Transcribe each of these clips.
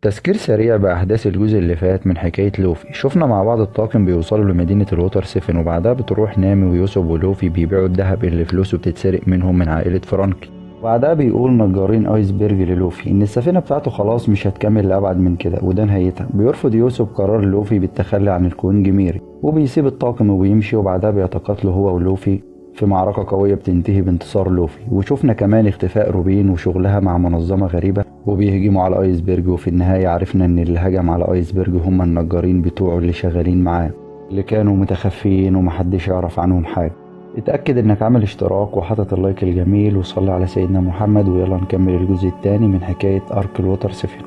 تذكير سريع بأحداث الجزء اللي فات من حكاية لوفي. شفنا مع بعض الطاقم بيوصلوا لمدينة الوتر سيفن، وبعدها بتروح نامي ويوسف ولوفي بيبيعوا الذهب اللي فلوسه بتتسرق منهم من عائلة فرانكي. وبعدها بيقول نجارين ايسبرج للوفي ان السفينة بتاعته خلاص مش هتكمل لأبعد من كده وده نهايتها. بيرفض يوسف قرار لوفي بالتخلي عن الكوينج ميري وبيسيب الطاقم وبيمشي، وبعدها بيتقاتلوا هو ولوفي في معركة قوية بتنتهي بانتصار لوفي. وشفنا كمان اختفاء روبين وشغلها مع منظمة غريبة وبيهجموا على ايسبرج، وفي النهاية عرفنا ان اللي هجم على ايسبرج هم النجارين بتوعه اللي شغالين معاه اللي كانوا متخفيين ومحدش يعرف عنهم حاجة. اتأكد انك عامل اشتراك وحاطط ال like الجميل وصلي على سيدنا محمد، ويلا نكمل الجزء الثاني من حكاية arc الوتر سيفن.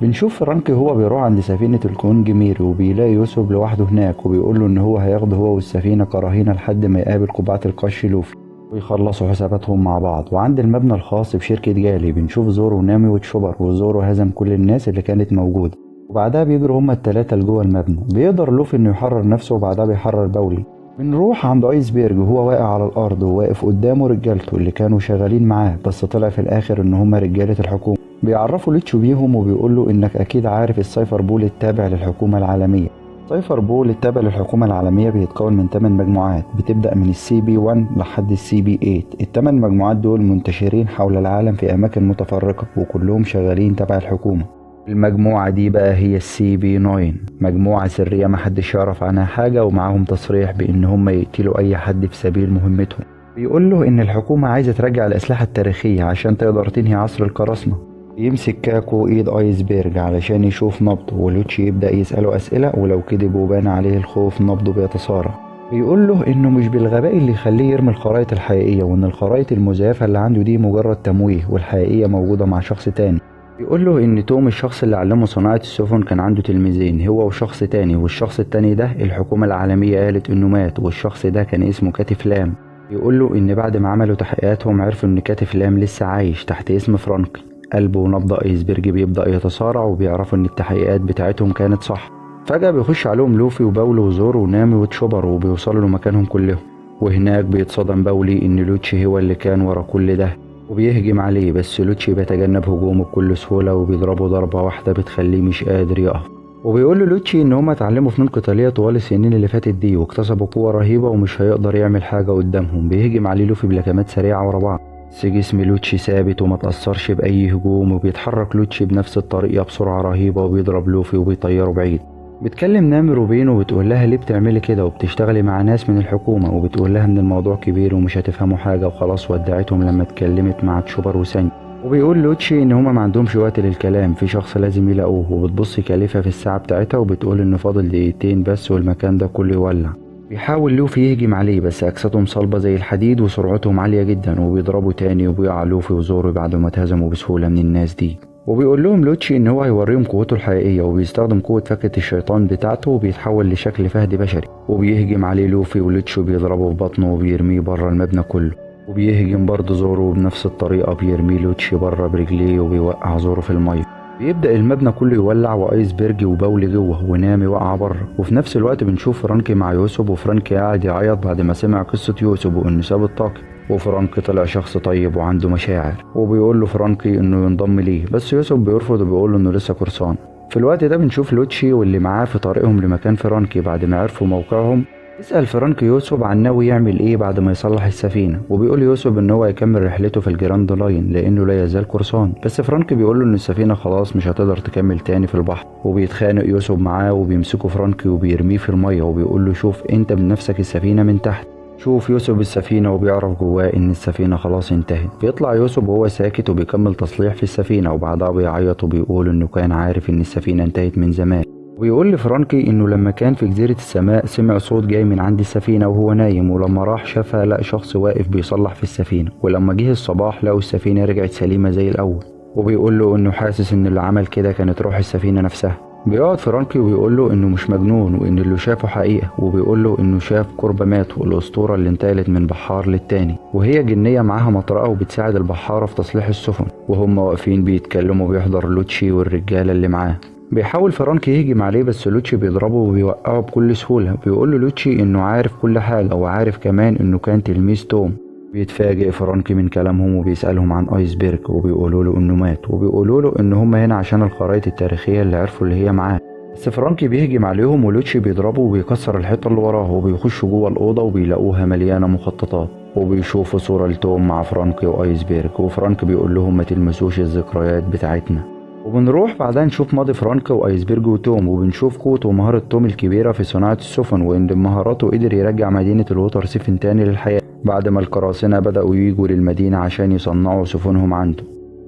بنشوف فرانكي هو بيروح عند سفينة الكونج ميري وبيلاقي يوسف لوحده هناك، وبيقول له ان هو هياخده هو والسفينة كرهينة لحد ما يقابل قبعة القش لوفي ويخلصوا حساباتهم مع بعض. وعند المبنى الخاص بشركة جالي بنشوف زورو ونامي وتشوبر، وزورو هزم كل الناس اللي كانت موجودة، وبعدها بيجروا هما التلاتة لجوه المبنى. بيقدر لوفي انه يحرر نفسه وبعدها بيحرر باولي. بنروح عند ايسبرج وهو واقع على الارض وواقف قدامه رجالته اللي كانوا شغالين معاه، بس طلع في الاخر ان هما رجالة الحكومة. بيعرفوا لوتشي بيهم وبيقول له انك اكيد عارف السايفر بول التابع للحكومة العالمية. سايفر بول التابع للحكومة العالمية بيتكون من 8 مجموعات بتبدأ من ال CP 1 لحد ال CP 8. الثمان مجموعات دول منتشرين حول العالم في اماكن متفرقة وكلهم شغالين تبع الحكومة. المجموعة دي بقى هي ال CP 9، مجموعة سرية محدش يعرف عنها حاجة، ومعاهم تصريح بان هم يقتلوا اي حد في سبيل مهمتهم. بيقول له ان الحكومة عايزة ترجع الاسلحة التاريخية عشان تقدر تنهي عصر القراصنة. يمسك كاكو ايد ايسبرج علشان يشوف نبضه، ولوتشي يبدأ يسأله اسئلة، ولو كذب وبان عليه الخوف نبضه بيتسارع. بيقول له انه مش بالغباء اللي يخليه يرمي الخرائط الحقيقية، وان الخرائط المزيفة اللي عنده دي مجرد تمويه والحقيقية موجودة مع شخص تاني. بيقول له ان توم الشخص اللي علمه صناعة السفن كان عنده تلميذين، هو وشخص تاني، والشخص التاني ده الحكومة العالمية قالت انه مات، والشخص ده كان اسمه كاتف لام. بيقول له ان بعد ما عملوا تحقيقاتهم عرفوا ان كاتف لام لسه عايش تحت اسم فرانكي. قلبه ونبض ايسبرج بيبدأ يتسارع وبيعرفوا ان التحقيقات بتاعتهم كانت صح. فجأة بيخش عليهم لوفي وباولو وزورو ونامي وتشوبر وبيوصلوا لمكانهم كلهم، وهناك بيتصدم باولي ان لوتشي هو اللي كان ورا كل ده وبيهجم عليه، بس لوتشي بيتجنب هجومه بكل سهولة وبيضربه ضربة واحدة بتخليه مش قادر يقف. وبيقول له لوتشي ان هما اتعلموا فنون قتالية طوال السنين اللي فاتت دي واكتسبوا قوة رهيبة ومش هيقدر يعمل حاجة قدامهم. بيهجم عليه لوفي بلكمات سريعة ورا بعض، بس جسم لوتشي ثابت وما تأثرش بأي هجوم، وبيتحرك لوتشي بنفس الطريقة بسرعة رهيبة وبيضرب لوفي وبيطيره بعيد. بتكلم نامي روبين وبتقول لها ليه بتعملي كده وبتشتغلي مع ناس من الحكومة، وبتقول لها ان الموضوع كبير ومش هتفهموا حاجة، وخلاص ودعتهم لما اتكلمت مع تشوبر وسانجي. وبيقول لوتشي ان هما ما عندهمش وقت للكلام، في شخص لازم يلاقوه. وبتبص كاليفا في الساعة بتاعتها وبتقول انه فاضل دقيقتين بس والمكان ده كله يولع. بيحاول لوفي يهجم عليه بس اجسادهم صلبة زي الحديد وسرعتهم عالية جدا، وبيضربوا تاني وبيقع لوفي وزورو بعد ما اتهزموا بسهولة من الناس دي. وبيقول لهم لوتشي ان هو هيوريهم قوته الحقيقية، وبيستخدم قوة فاكهة الشيطان بتاعته وبيتحول لشكل فهد بشري، وبيهجم عليه لوفي ولوتشي بيضربه في بطنه وبيرميه بره المبنى كله. وبيهجم برضه زورو بنفس الطريقة، بيرميه لوتشي بره برجليه وبيوقع زورو في المية. بيبدأ المبنى كله يولع وايسبرج وباولي جوه ونامي وقع بره. وفي نفس الوقت بنشوف فرانكي مع يوسف، وفرانكي قاعد يعيط بعد ما سمع قصة يوسف وانه ساب الطاقم، وفرانكي طلع شخص طيب وعنده مشاعر، وبيقول له فرانكي انه ينضم ليه، بس يوسف بيرفض وبيقول له انه لسه قرصان. في الوقت ده بنشوف لوتشي واللي معاه في طريقهم لمكان فرانكي بعد ما عرفوا موقعهم. يسأل فرانكي يوسف عن ناوي يعمل ايه بعد ما يصلح السفينة، وبيقول يوسف ان هو هيكمل رحلته في الجراند لاين لانه لا يزال قرصان، بس فرانكي بيقول له ان السفينة خلاص مش هتقدر تكمل تاني في البحر. وبيتخانق يوسف معاه وبيمسكه فرانكي وبيرميه في المية وبيقول له شوف انت بنفسك السفينة من تحت. شوف يوسف السفينة وبيعرف جواه ان السفينة خلاص انتهت. بيطلع يوسف وهو ساكت وبيكمل تصليح في السفينة، وبعدها بيعيط وبيقول انه كان عارف ان السفينة انتهت من زمان. وبيقول لفرانكي انه لما كان في جزيرة السماء سمع صوت جاي من عند السفينة وهو نايم، ولما راح شافها لقى شخص واقف بيصلح في السفينة، ولما جه الصباح لقوا السفينة رجعت سليمة زي الاول. وبيقول له انه حاسس ان اللي عمل كده كانت روح السفينة نفسها. بيقعد فرانكي وبيقول له انه مش مجنون وان اللي شافه حقيقة، وبيقول له انه شاف قرب ماتو الاسطورة اللي انتقلت من بحار للتاني، وهي جنية معاها مطرقة وبتساعد البحارة في تصليح السفن. وهم واقفين بيتكلموا بيحضر لوتشي والرجالة اللي معاه. بيحاول فرانكي يهجم عليه بس لوتشي بيضربه وبيوقعه بكل سهولة. بيقول له لوتشي انه عارف كل حاجة وعارف كمان انه كان تلميذ توم. بيتفاجئ فرانكي من كلامهم وبيسألهم عن ايسبرج، وبيقولوا له انه مات، وبيقولوا له ان هم هنا عشان الخرائط التاريخية اللي عرفوا اللي هي معاه. بس فرانكي بيهجم عليهم ولوتشي بيضربه وبيكسر الحيطة اللي وراه، وبيخشوا جوه الأوضة وبيلاقوها مليانة مخططات، وبيشوفوا صورة لتوم مع فرانكي وآيسبرج، وفرانك بيقول لهم ما تلمسوش الذكريات بتاعتنا. وبنروح بعدها نشوف ماضي فرانك وآيسبرج وتوم، وبنشوف قوة ومهارة توم الكبيرة في صناعة السفن، وإن بمهاراته قدر يرجع مدينة الوتر سيفن تاني للحياة بعد ما القراصنة بدأوا ييجوا للمدينة عشان يصنعوا سفنهم عنده.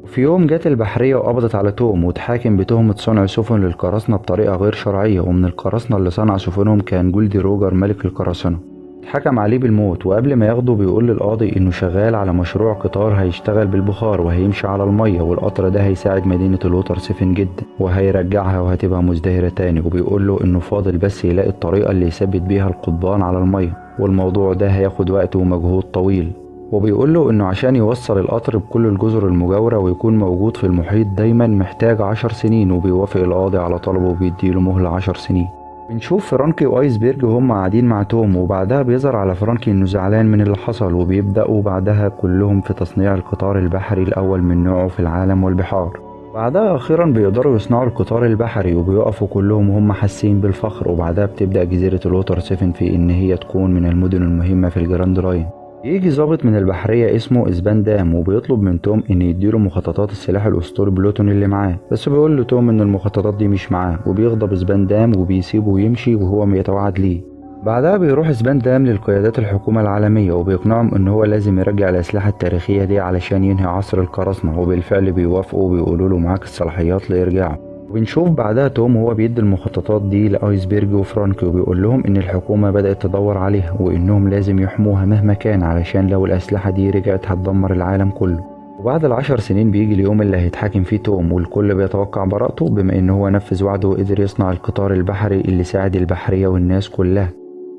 في يوم جت البحرية وقبضت على توم وتحاكم بتهمة صنع سفن للقراصنة بطريقة غير شرعية، ومن القراصنة اللي صنع سفنهم كان جولدي روجر ملك القراصنة. اتحكم عليه بالموت، وقبل ما ياخده بيقول للقاضي انه شغال على مشروع قطار هيشتغل بالبخار وهيمشي على المية، والقطر ده هيساعد مدينة الوتر سيفن جدا وهيرجعها وهتبقى مزدهرة تاني، وبيقول له انه فاضل بس يلاقي الطريقة اللي يثبت بيها القضبان على المية، والموضوع ده هياخد وقت ومجهود طويل. وبيقول له انه عشان يوصل القطر بكل الجزر المجاورة ويكون موجود في المحيط دايما محتاج 10 سنين، وبيوافق القاضي على طلبه وبيديله مهلة 10 سنين. بنشوف فرانكي وايسبرج وهم قاعدين مع توم، وبعدها بيظهر على فرانكي انه زعلان من اللي حصل، وبيبدأوا بعدها كلهم في تصنيع القطار البحري الاول من نوعه في العالم والبحار. بعدها اخيرا بيقدروا يصنعوا القطار البحري، وبيقفوا كلهم وهم حاسين بالفخر. وبعدها بتبدأ جزيرة الوتر سيفن في ان هي تكون من المدن المهمة في الجراند لاين. يجي ضابط من البحرية اسمه اسباندام وبيطلب من توم ان يديله مخططات السلاح الاسطوري بلوتون اللي معاه، بس بيقول له توم ان المخططات دي مش معاه، وبيغضب اسباندام وبيسيبه يمشي وهو بيتوعد ليه. بعدها بيروح اسباندام للقيادات الحكومة العالمية وبيقنعهم ان هو لازم يرجع الاسلحة التاريخية دي علشان ينهي عصر القراصنة، وبالفعل بيوافقوا وبيقولوا له معاك الصلاحيات ليرجعوا. وبنشوف بعدها توم وهو بيدي المخططات دي لآيسبرج وفرانكي، وبيقول لهم ان الحكومة بدأت تدور عليها وانهم لازم يحموها مهما كان علشان لو الأسلحة دي رجعت هتدمر العالم كله. وبعد 10 سنين بيجي اليوم اللي هيتحاكم فيه توم، والكل بيتوقع براءته بما ان هو نفذ وعده وقدر يصنع القطار البحري اللي ساعد البحرية والناس كلها.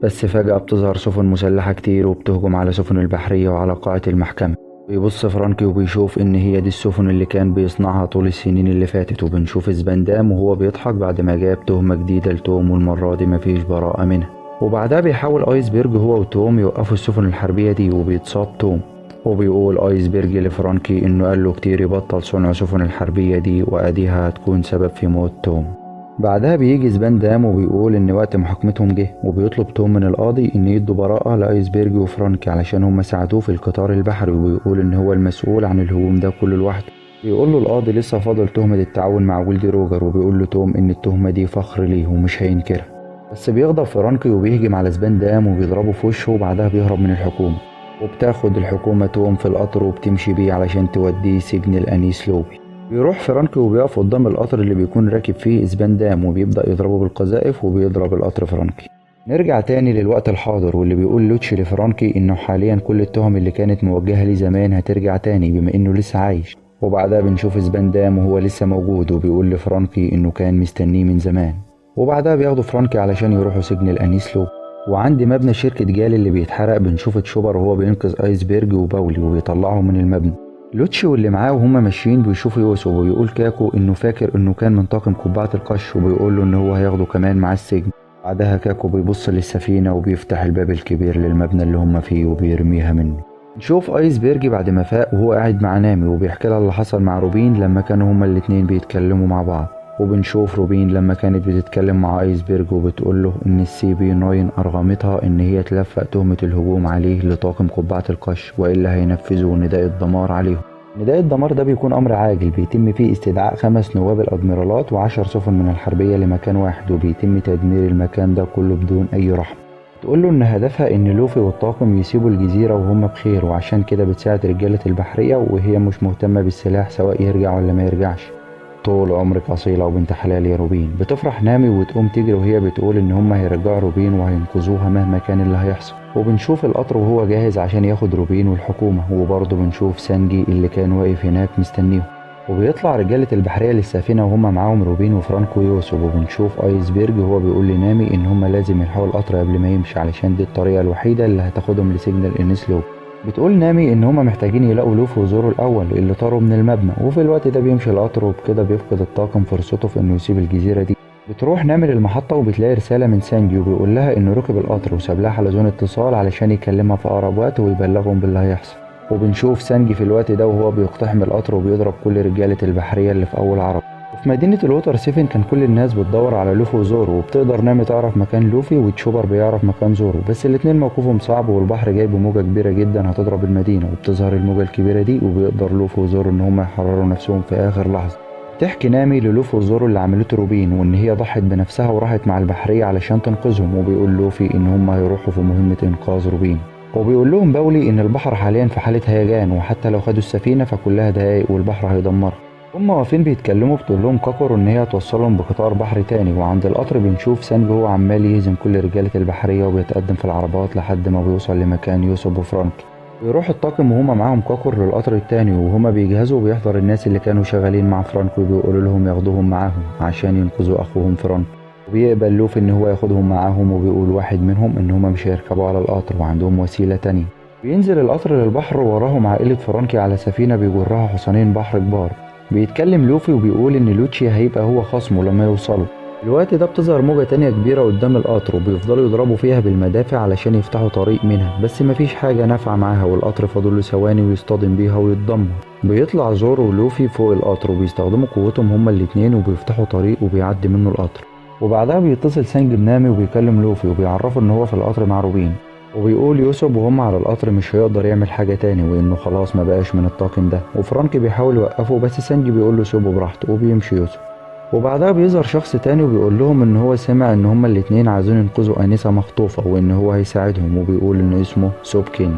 بس فجأة بتظهر سفن مسلحة كتير وبتهجم على سفن البحرية وعلى قاعة المحكمة. بيبص فرانكي وبيشوف ان هي دي السفن اللي كان بيصنعها طول السنين اللي فاتت، وبنشوف اسباندام وهو بيضحك بعد ما جاب تهمة جديدة لتوم، والمرة دي مفيش براءة منها. وبعدها بيحاول ايسبرج هو وتوم يوقفوا السفن الحربية دي، وبيتصاب توم، وبيقول ايسبرج لفرانكي انه قال له كتير يبطل صنع سفن الحربية دي واديها هتكون سبب في موت توم. بعدها بيجي سباندام وبيقول ان وقت محاكمتهم جه، وبيطلب توم من القاضي ان يدوا براءة لايسبرج وفرانكي علشان هم ساعدوه في القطار البحري، وبيقول ان هو المسؤول عن الهجوم ده كله لوحده. بيقول له القاضي لسه فاضل تهمة التعاون مع جولدي روجر، وبيقول له توم ان التهمة دي فخر ليه ومش هينكرها. بس بيغضب فرانكي وبيهجم على سباندام وبيضربه في وشه، وبعدها بيهرب من الحكومة. وبتاخد الحكومة توم في القطر وبتمشي بيه علشان توديه سجن الأنيس لوبي. بيروح فرانكي وبيقف قدام القطر اللي بيكون راكب فيه اسباندام، وبيبدأ يضربه بالقذائف وبيضرب القطر فرانكي. نرجع تاني للوقت الحاضر، واللي بيقول لوتشي لفرانكي انه حاليا كل التهم اللي كانت موجهة ليه زمان هترجع تاني بما انه لسه عايش. وبعدها بنشوف اسباندام وهو لسه موجود، وبيقول لفرانكي انه كان مستنيه من زمان. وبعدها بياخدوا فرانكي علشان يروحوا سجن الأنيس لوبي. وعند مبنى شركة جال اللي بيتحرق بنشوف تشوبر وهو بينقذ ايسبرج وباولي وبيطلعهم من المبنى. لوتشي واللي معاه وهما ماشيين بيشوفوا يوسف، وبيقول كاكو انه فاكر انه كان من طاقم قبعة القش، وبيقول له ان هو هياخده كمان مع السجن. بعدها كاكو بيبص للسفينة وبيفتح الباب الكبير للمبنى اللي هما فيه وبيرميها منه. نشوف ايسبرج بعد ما فاق وهو قاعد مع نامي وبيحكي لها اللي حصل مع روبين لما كانوا هما الاتنين بيتكلموا مع بعض. وبنشوف روبين لما كانت بتتكلم مع ايسبرج وبتقول له ان ال CP 9 ارغمتها ان هي تلفق تهمة الهجوم عليه لطاقم قبعة القش، والا هينفذوا نداء الدمار عليهم. نداء الدمار ده بيكون امر عاجل بيتم فيه استدعاء 5 نواب الادميرالات و10 سفن من الحربية لمكان واحد، وبيتم تدمير المكان ده كله بدون اي رحمة. تقول له ان هدفها ان لوفي والطاقم يسيبوا الجزيرة وهم بخير، وعشان كده بتساعد رجالة البحرية وهي مش مهتمة بالسلاح سواء يرجع ولا ما يرجعش. طول عمرك أصيلة وبنت حلال يا روبين. بتفرح نامي وتقوم تجري وهي بتقول إن هما هيرجعوا روبين وهينقذوها مهما كان اللي هيحصل. وبنشوف القطر وهو جاهز عشان ياخد روبين والحكومة، وبرضه بنشوف سانجي اللي كان واقف هناك مستنيهم. وبيطلع رجالة البحرية للسفينة وهما معاهم روبين وفرانكو ويوسف. وبنشوف ايسبرج وهو بيقول لنامي إن هما لازم يلحقوا القطر قبل ما يمشي علشان دي الطريقة الوحيدة اللي هتاخدهم لسجن الإنس لوبي. بتقول نامي ان هما محتاجين يلاقوا لوفي وزورو الاول اللي طاروا من المبنى، وفي الوقت ده بيمشي القطر وبكده بيفقد الطاقم فرصته في انه يسيب الجزيره دي. بتروح نامي للمحطه وبتلاقي رساله من سانجي وبيقول لها انه ركب القطر وساب لها حلزون اتصال علشان يكلمها في اقرب وقت ويبلغهم باللي هيحصل. وبنشوف سانجي في الوقت ده وهو بيقتحم القطر وبيضرب كل رجالة البحرية اللي في أول عربية. وفي مدينة الوتر سيفن كان كل الناس بتدور على لوفي وزورو، وبتقدر نامي تعرف مكان لوفي وتشوبر بيعرف مكان زورو، بس الاتنين موقفهم صعب والبحر جايب موجة كبيرة جدا هتضرب المدينة. وبتظهر الموجة الكبيرة دي وبيقدر لوفي وزورو ان هم يحرروا نفسهم في اخر لحظة. تحكي نامي للوفي وزورو اللي عملته روبين وان هي ضحت بنفسها وراحت مع البحرية علشان تنقذهم، وبيقول لوفي ان هم هيروحوا في مهمة انقاذ روبين. وبيقول لهم باولي ان البحر حاليا في حالة هيجان، وحتى لو خدوا السفينة فكلها دقايق والبحر هيدمرها. هما واقفين بيتكلموا بتقول لهم كاكورو ان هي هتوصلهم بقطار بحر تاني. وعند القطر بنشوف سانجي هو عمال يهزم كل رجالة البحرية وبيتقدم في العربات لحد ما بيوصل لمكان يوسف وفرانكي. بيروح الطاقم وهما معاهم كاكور للقطر التاني، وهما بيجهزوا وبيحضر الناس اللي كانوا شغالين مع فرانكي وبيقولوا لهم ياخدوهم معاهم عشان ينقذوا اخوهم فرانكي. وبيقبل لوفي ان هو ياخدهم معاهم، وبيقول واحد منهم ان هما مش هيركبوا على القطر وعندهم وسيلة تانية. بينزل القطر للبحر ووراهم عائلة فرانكي على سفينة بيجرها حصانين بحر كبار. بيتكلم لوفي وبيقول ان لوتشي هيبقى هو خصمه لما يوصلوا. الوقت ده بتظهر موجة تانية كبيرة قدام القطر وبيفضلوا يضربوا فيها بالمدافع علشان يفتحوا طريق منها، بس مفيش حاجة نافعة معاها والقطر فاضل له ثواني ويصطدم بيها ويتدمر. بيطلع زورو ولوفي فوق القطر وبيستخدموا قوتهم هما الاتنين وبيفتحوا طريق وبيعدي منه القطر. وبعدها بيتصل سانجي بنامي وبيكلم لوفي وبيعرفه ان هو في القطر مع روبين، وبيقول يوسف وهم على القطر مش هيقدر يعمل حاجة تاني وانه خلاص ما بقاش من الطاقم ده. وفرانكي بيحاول يوقفه بس سانجي بيقول له سيبه براحته وبيمشي يوسف. وبعدها بيظهر شخص تاني وبيقول لهم ان هو سمع ان هما الاتنين عايزين ينقذوا انسة مخطوفة وان هو هيساعدهم، وبيقول ان اسمه سوب كينج.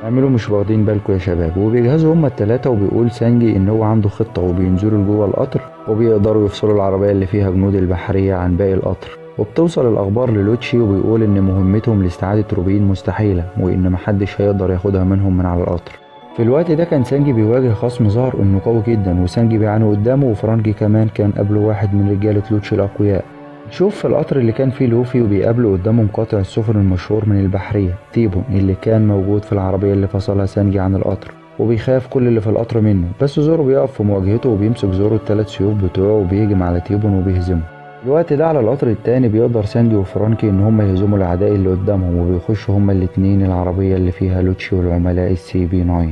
اعملوا مش واخدين بالكم يا شباب. وبيجهزوا هما التلاتة وبيقول سانجي ان هو عنده خطة، وبينزلوا لجوه القطر وبيقدروا يفصلوا العربية اللي فيها جنود البحرية عن باقي القطر. وبتوصل الاخبار للوتشي وبيقول ان مهمتهم لاستعادة روبين مستحيلة وان محدش هيقدر ياخدها منهم من على القطر. في الوقت ده كان سانجي بيواجه خصم ظهر انه قوي جدا، وسانجي بيعاني قدامه، وفرانكي كمان كان قبله واحد من رجالة لوتشي الاقوياء. نشوف في القطر اللي كان فيه لوفي وبيقابله قدامه مقاطع السفن المشهور من البحرية تيبون اللي كان موجود في العربية اللي فصلها سانجي عن القطر، وبيخاف كل اللي في القطر منه، بس زورو بيقف في مواجهته وبيمسك زورو الثلاث سيوف بتوعه وبيهجم على تيبون وبيهزمه. الوقت ده على القطر التاني بيقدر سانجي وفرانكي ان هما يهزموا الاعداء اللي قدامهم، وبيخشوا هما الاتنين العربية اللي فيها لوتشي والعملاء ال CP9.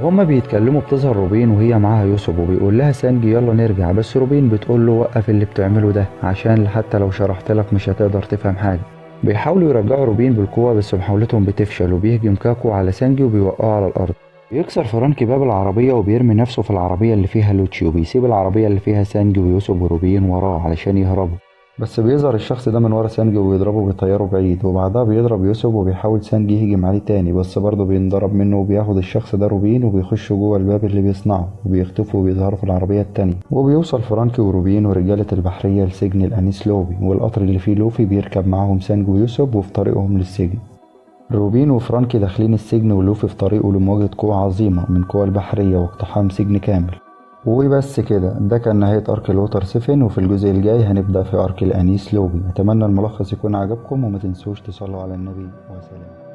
وهما بيتكلموا بتظهر روبين وهي معاها يوسف، وبيقول لها سانجي يلا نرجع، بس روبين بتقول له وقف اللي بتعمله ده عشان حتى لو شرحت لك مش هتقدر تفهم حاجة. بيحاولوا يرجعوا روبين بالقوة بس محاولتهم بتفشل، وبيهجم كاكو على سانجي وبيوقعه على الارض. بيكسر فرانكي باب العربية وبيرمي نفسه في العربية اللي فيها لوتشي، وبيسيب العربية اللي فيها سانجي ويوسف وروبين وراه علشان يهربوا، بس بيظهر الشخص ده من ورا سانجي وبيضربه وبيطيره بعيد. وبعدها بيضرب يوسف وبيحاول سانجي يهجم عليه تاني بس برضه بينضرب منه، وبياخد الشخص ده روبين وبيخش جوه الباب اللي بيصنعه وبيختفوا وبيظهروا في العربية التانية. وبيوصل فرانكي وروبين ورجالة البحرية لسجن الأنيس لوبي، والقطر اللي فيه لوفي بيركب معاهم سانجي ويوسف وفي طريقهم للسجن. روبين وفرانكي داخلين السجن ولوفي في طريقه لمواجهة قوة عظيمة من قوى البحرية واقتحام سجن كامل. وبس كده، ده كان نهاية arc الوتر 7، وفي الجزء الجاي هنبدأ في arc الأنيس لوبي. أتمنى الملخص يكون عجبكم، وما تنسوش تصلوا على النبي، وسلام.